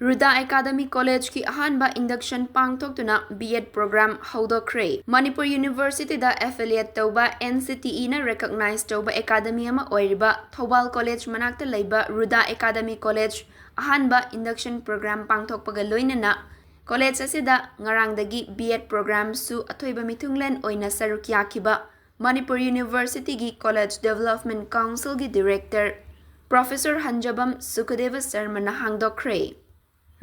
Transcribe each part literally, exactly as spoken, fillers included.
ꯔꯨꯗꯥ academy ꯀꯣꯂꯦꯖꯀꯤ ꯑꯍꯥꯟꯕ induction ꯄꯥꯡꯊꯣꯛꯇꯨꯅ B.Ed program ꯍꯧꯗꯣꯛꯈ꯭ꯔꯦ꯫ ꯃꯅꯤꯄꯨꯔ ꯌꯨꯅꯤꯚꯔꯁꯤꯇꯤꯗ affiliate ꯇꯧꯕ N C T Eꯅ recognize ꯇꯧꯕ ꯑꯦꯀꯥꯗꯃꯤ ꯑꯃ ꯑꯣꯏꯔꯤꯕ ꯊꯧꯕꯥꯜ ꯀꯣꯂꯦꯖ ꯃꯅꯥꯛꯇ ꯂꯩꯕ ꯔꯨꯗꯥ ꯑꯦꯀꯥꯗꯃꯤ ꯀꯣꯂꯦꯖ ꯑꯍꯥꯟꯕ induction program ꯄꯥꯡꯊꯣꯛꯄꯒ ꯂꯣꯏꯅꯅ ꯀꯣꯂꯦꯖ ꯑꯁꯤꯗ ꯉꯔꯥꯡꯗꯒꯤ B.Ed programꯁꯨ ꯑꯊꯣꯏꯕ ꯃꯤꯊꯨꯡꯂꯦꯟ ꯑꯣꯏꯅ ꯁꯔꯨꯛ ꯌꯥꯈꯤꯕ ꯃꯅꯤꯄꯨꯔ ꯌꯨꯅꯤꯚꯔꯁꯤꯇꯤꯒꯤ ꯀꯣꯂꯦꯖ ꯗꯦꯕꯂꯞꯃꯦꯟ ꯀꯥꯎꯟꯁꯤꯜꯒꯤ ꯗꯤꯔꯦꯛꯇꯔ ꯄ꯭ꯔꯣꯐꯦꯁꯔ ꯍꯟꯖꯕꯝ ꯁꯨꯈꯗꯦꯕ ꯁꯔꯃꯅ ꯍꯥꯡꯗꯣꯛꯈ꯭ꯔꯦ꯫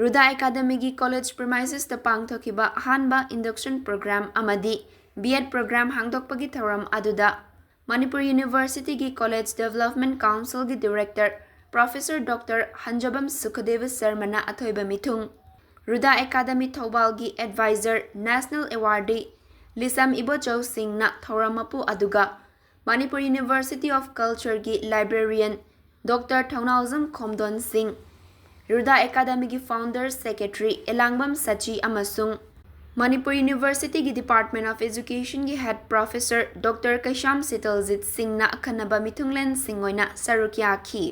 ꯔꯨꯗꯥ ꯑꯦꯀꯥꯗꯃꯤꯒꯤ ꯀꯣꯂꯦꯖ premisesꯇ ꯄꯥꯡꯊꯣꯛꯈꯤꯕ ꯑꯍꯥꯟꯕ induction program ꯑꯃꯗꯤ B.Ed program ꯍꯥꯡꯗꯣꯛꯄꯒꯤ ꯊꯧꯔꯝ ꯑꯗꯨꯗ ꯃꯅꯤꯄꯨꯔ ꯌꯨꯅꯤꯚꯔꯁꯤꯇꯤꯒꯤ ꯀꯣꯂꯦꯖ ꯗꯦꯕꯂꯞꯃꯦꯟ ꯀꯥꯎꯟꯁꯤꯜꯒꯤ director professor doctor Hanjabam Sukhdeb ꯁꯔꯃꯅ ꯑꯊꯣꯏꯕ ꯃꯤꯊꯨꯡ, ꯔꯨꯗꯥ ꯑꯦꯀꯥꯗꯃꯤ ꯊꯧꯕꯥꯜꯒꯤ advisor, national awardee Lisham Ibochou ꯁꯤꯡꯅ ꯊꯧꯔꯝ ꯃꯄꯨ ꯑꯗꯨꯒ ꯃꯅꯤꯄꯨꯔ University of Cultureꯒꯤ librarian doctor Thounaojam Khomdon Singh, Ruda ꯑꯦꯀꯥꯗꯃꯤꯒꯤ founder secretary ꯑꯦꯂꯥꯡꯕꯝ ꯁꯆꯤ ꯑꯃꯁꯨꯡ ꯃꯅꯤꯄꯨꯔ ꯌꯨꯅꯤꯚꯔꯁꯤꯇꯤꯒꯤ Department of Educationꯒꯤ head professor doctor Keisham Shitaljit ꯁꯤꯡꯅ ꯑꯈꯟꯅꯕ ꯃꯤꯊꯨꯡꯂꯦꯟꯁꯤꯡ ꯑꯣꯏꯅ ꯁꯔꯨꯛ ꯌꯥꯈꯤ꯫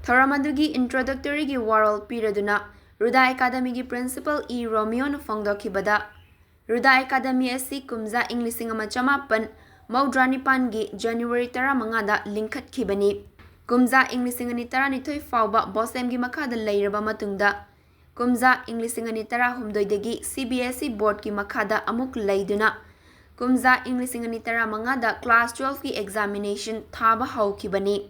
ꯊꯧꯔꯝ ꯑꯗꯨꯒꯤ introductoryꯒꯤ ꯋꯥꯔꯣꯜ ꯄꯤꯔꯗꯨꯅ ꯔꯨꯗꯥ ꯑꯦꯀꯥꯗꯃꯤꯒꯤ principal ꯏ ꯔꯣꯃꯤꯌꯣꯅ ꯐꯣꯡꯗꯣꯛꯈꯤꯕꯗ, ꯔꯨꯗꯥ ꯑꯦꯀꯥꯗꯃꯤ ꯑꯁꯤ ꯀꯨꯝꯖꯥ ꯏꯪ ꯂꯤꯁꯤꯡ ꯑꯃ ꯆꯃꯥꯄꯟ ꯃꯧꯗ꯭ꯔꯥ ꯅꯤꯄꯥꯟꯒꯤ January ꯇꯔꯥꯃꯉꯥꯗ ꯂꯤꯡꯈꯠꯈꯤꯕꯅꯤ꯫ ꯀꯨꯝꯖꯥ ꯏꯪ ꯂꯤꯁꯤꯡ ꯑꯅꯤ ꯇꯔꯥꯅꯤꯊꯣꯏ ꯐꯥꯎꯕ ꯕꯣꯁꯦꯝꯒꯤ ꯃꯈꯥꯗ ꯂꯩꯔꯕ ꯃꯇꯨꯡꯗ, ꯀꯨꯝꯖꯥ ꯏꯪ ꯂꯤꯁꯤꯡ ꯑꯅꯤ ꯇꯔꯥꯍꯨꯝꯗꯣꯏꯗꯒꯤ C B S E boardꯀꯤ ꯃꯈꯥꯗ ꯑꯃꯨꯛ ꯂꯩꯗꯨꯅ, ꯀꯨꯝꯖꯥ ꯏꯪ ꯂꯤꯁꯤꯡ ꯑꯅꯤ ꯇꯔꯥꯃꯉꯥꯗ class twelveꯀꯤ examination ꯊꯥꯕ ꯍꯧꯈꯤꯕꯅꯤ꯫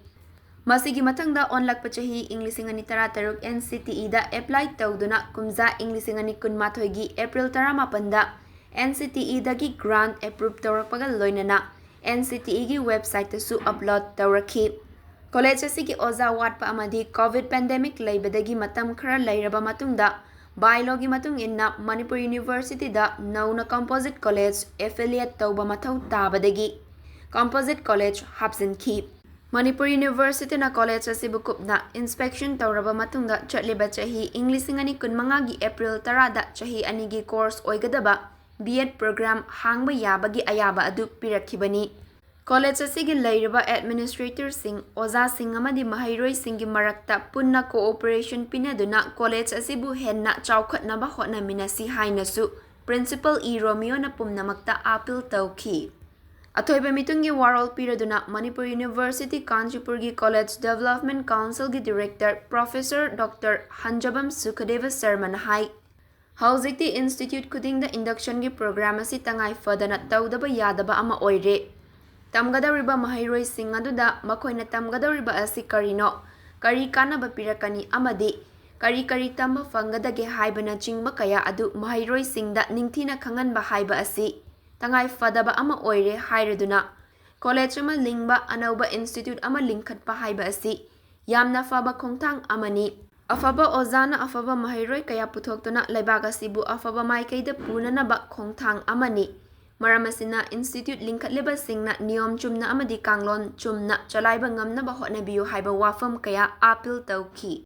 ꯃꯁꯤꯒꯤ ꯃꯊꯪꯗ ꯑꯣꯟꯂꯛꯄ ꯆꯍꯤ ꯏꯪ ꯂꯤꯁꯤꯡ ꯑꯅꯤ ꯇꯔꯥꯇꯔꯨꯛ N C T Eꯗ apply ꯇꯧꯗꯨꯅ ꯀꯨꯝꯖꯥ ꯏꯪ ꯂꯤꯁꯤꯡ ꯑꯅꯤ ꯀꯨꯟꯃꯥꯊꯣꯏꯒꯤ April ꯇꯔꯥꯃꯥꯄꯟꯗ N C T Eꯗꯒꯤ grant approve ꯇꯧꯔꯛꯄꯒ ꯂꯣꯏꯅꯅ N C T Eꯒꯤ websiteꯇꯁꯨ upload ꯇꯧꯔꯛꯈꯤ꯫ ꯀꯣꯂꯦꯖ ꯑꯁꯤꯒꯤ ꯑꯣꯖꯥ ꯋꯥꯠꯄ ꯑꯃꯗꯤ COVID pandemic ꯂꯩꯕꯗꯒꯤ ꯃꯇꯝ ꯈꯔ ꯂꯩꯔꯕ ꯃꯇꯨꯡꯗ, bylawꯒꯤ ꯃꯇꯨꯡ ꯏꯟꯅ ꯃꯅꯤꯄꯨꯔ ꯌꯨꯅꯤꯚꯔꯁꯤꯇꯤꯗ ꯅꯧꯅ composite college affiliate ꯇꯧꯕ ꯃꯊꯧ ꯇꯥꯕꯗꯒꯤ composite college ꯍꯥꯞꯆꯤꯟꯈꯤ꯫ ꯃꯅꯤꯄꯨꯔ ꯌꯨꯅꯤꯚꯔꯁꯤꯇꯤꯅ ꯀꯣꯂꯦꯖ ꯑꯁꯤꯕꯨ ꯀꯨꯞꯅ inspection ꯇꯧꯔꯕ ꯃꯇꯨꯡꯗ, ꯆꯠꯂꯤꯕ ꯆꯍꯤ ꯏꯪ ꯂꯤꯁꯤꯡ ꯑꯅꯤ ꯀꯨꯟꯃꯉꯥꯒꯤ April ꯇꯔꯥꯗ ꯆꯍꯤ ꯑꯅꯤꯒꯤ course ꯑꯣꯏꯒꯗꯕ B.Ed program ꯍꯥꯡꯕ ꯌꯥꯕꯒꯤ ꯑꯌꯥꯕ ꯑꯗꯨ ꯄꯤꯔꯛꯈꯤꯕꯅꯤ꯫ ꯀꯣꯂꯦꯖ ꯑꯁꯤꯒꯤ ꯂꯩꯔꯤꯕ ꯑꯦꯗꯃꯤꯅꯤꯁꯇ꯭ꯔꯦꯇꯔꯁꯤꯡ, ꯑꯣꯖꯥꯁꯤꯡ ꯑꯃꯗꯤ ꯃꯍꯩꯔꯣꯏꯁꯤꯡꯒꯤ ꯃꯔꯛꯇ ꯄꯨꯟꯅ ꯀꯣꯑꯣꯄꯔꯦꯁꯟ ꯄꯤꯅꯗꯨꯅ ꯀꯣꯂꯦꯖ ꯑꯁꯤꯕꯨ ꯍꯦꯟꯅ ꯆꯥꯎꯈꯠꯅꯕ ꯍꯣꯠꯅꯃꯤꯟꯅꯁꯤ ꯍꯥꯏꯅꯁꯨ ꯄ꯭ꯔꯤꯟꯁꯤꯄꯜ ꯏ ꯔꯣꯃꯤꯌꯣꯅ ꯄꯨꯝꯅꯃꯛꯇ ꯑꯥꯄꯤꯜ ꯇꯧꯈꯤ꯫ ꯑꯊꯣꯏꯕ ꯃꯤꯇꯨꯡꯒꯤ ꯋꯥꯔꯣꯜ ꯄꯤꯔꯗꯨꯅ ꯃꯅꯤꯄꯨꯔ ꯌꯨꯅꯤꯚꯔꯁꯤꯇꯤ ꯀꯥꯟꯆꯤꯄꯨꯔꯒꯤ ꯀꯣꯂꯦꯖ ꯗꯦꯕꯂꯞꯃꯦꯟ ꯀꯥꯎꯟꯁꯤꯜꯒꯤ director professor doctor Hanjabam Sukhdeb ꯁꯔꯃꯅ ꯍꯥꯏ, ꯍꯧꯖꯤꯛꯇꯤ ꯏꯟꯁꯇꯤꯇ꯭ꯌꯨꯠ ꯈꯨꯗꯤꯡꯗ ꯏꯟꯗꯛꯁꯟꯒꯤ ꯄ꯭ꯔꯣꯒ꯭ꯔꯥꯝ ꯑꯁꯤ ꯇꯉꯥꯏ ꯐꯗꯅ ꯇꯧꯗꯕ ꯌꯥꯗꯕ ꯑꯃ ꯑꯣꯏꯔꯦ꯫ ꯇꯝꯒꯗꯧꯔꯤꯕ ꯃꯍꯩꯔꯣꯏꯁꯤꯡ ꯑꯗꯨꯗ ꯃꯈꯣꯏꯅ ꯇꯝꯒꯗꯧꯔꯤꯕ ꯑꯁꯤ ꯀꯔꯤꯅꯣ, ꯀꯔꯤ ꯀꯥꯟꯅꯕ ꯄꯤꯔꯛꯀꯅꯤ ꯑꯃꯗꯤ ꯀꯔꯤ ꯀꯔꯤ ꯇꯝꯕ ꯐꯪꯒꯗꯒꯦ ꯍꯥꯏꯕꯅꯆꯤꯡꯕ ꯀꯌꯥ ꯑꯗꯨ ꯃꯍꯩꯔꯣꯏꯁꯤꯡꯗ ꯅꯤꯡꯊꯤꯅ ꯈꯪꯍꯟꯕ ꯍꯥꯏꯕ ꯑꯁꯤ ꯇꯉꯥꯏ ꯐꯗꯕ ꯑꯃ ꯑꯣꯏꯔꯦ ꯍꯥꯏꯔꯗꯨꯅ, ꯀꯣꯂꯦꯖ ꯑꯃ ꯂꯤꯡꯕ, ꯑꯅꯧꯕ ꯏꯟꯁꯇꯤꯇ꯭ꯌꯨꯠ ꯑꯃ ꯂꯤꯡꯈꯠꯄ ꯍꯥꯏꯕ ꯑꯁꯤ ꯌꯥꯝꯅ ꯐꯕ ꯈꯣꯡꯊꯥꯡ ꯑꯃꯅꯤ꯫ ꯑꯐꯕ ꯑꯣꯖꯥꯅ ꯑꯐꯕ ꯃꯍꯩꯔꯣꯏ ꯀꯌꯥ ꯄꯨꯊꯣꯛꯇꯨꯅ ꯂꯩꯕꯥꯛ ꯑꯁꯤꯕꯨ ꯑꯐꯕ ꯃꯥꯏꯀꯩꯗ ꯄꯨꯅꯅꯕ ꯈꯣꯡꯊꯥꯡ ꯑꯃꯅꯤ꯫ ꯃꯔꯝ ꯑꯁꯤꯅ, ꯏꯟꯁꯇꯤꯇ꯭ꯌꯨꯠ ꯂꯤꯡꯈꯠꯂꯤꯕꯁꯤꯡꯅ ꯅꯤꯌꯣꯝ ꯆꯨꯝꯅ ꯑꯃꯗꯤ ꯀꯥꯡꯂꯣꯟ ꯆꯨꯝꯅ ꯆꯂꯥꯏꯕ ꯉꯝꯅꯕ ꯍꯣꯠꯅꯕꯤꯌꯨ ꯍꯥꯏꯕ ꯋꯥꯐꯝ ꯀꯌꯥ ꯑꯥꯄꯤꯜ ꯇꯧꯈꯤ꯫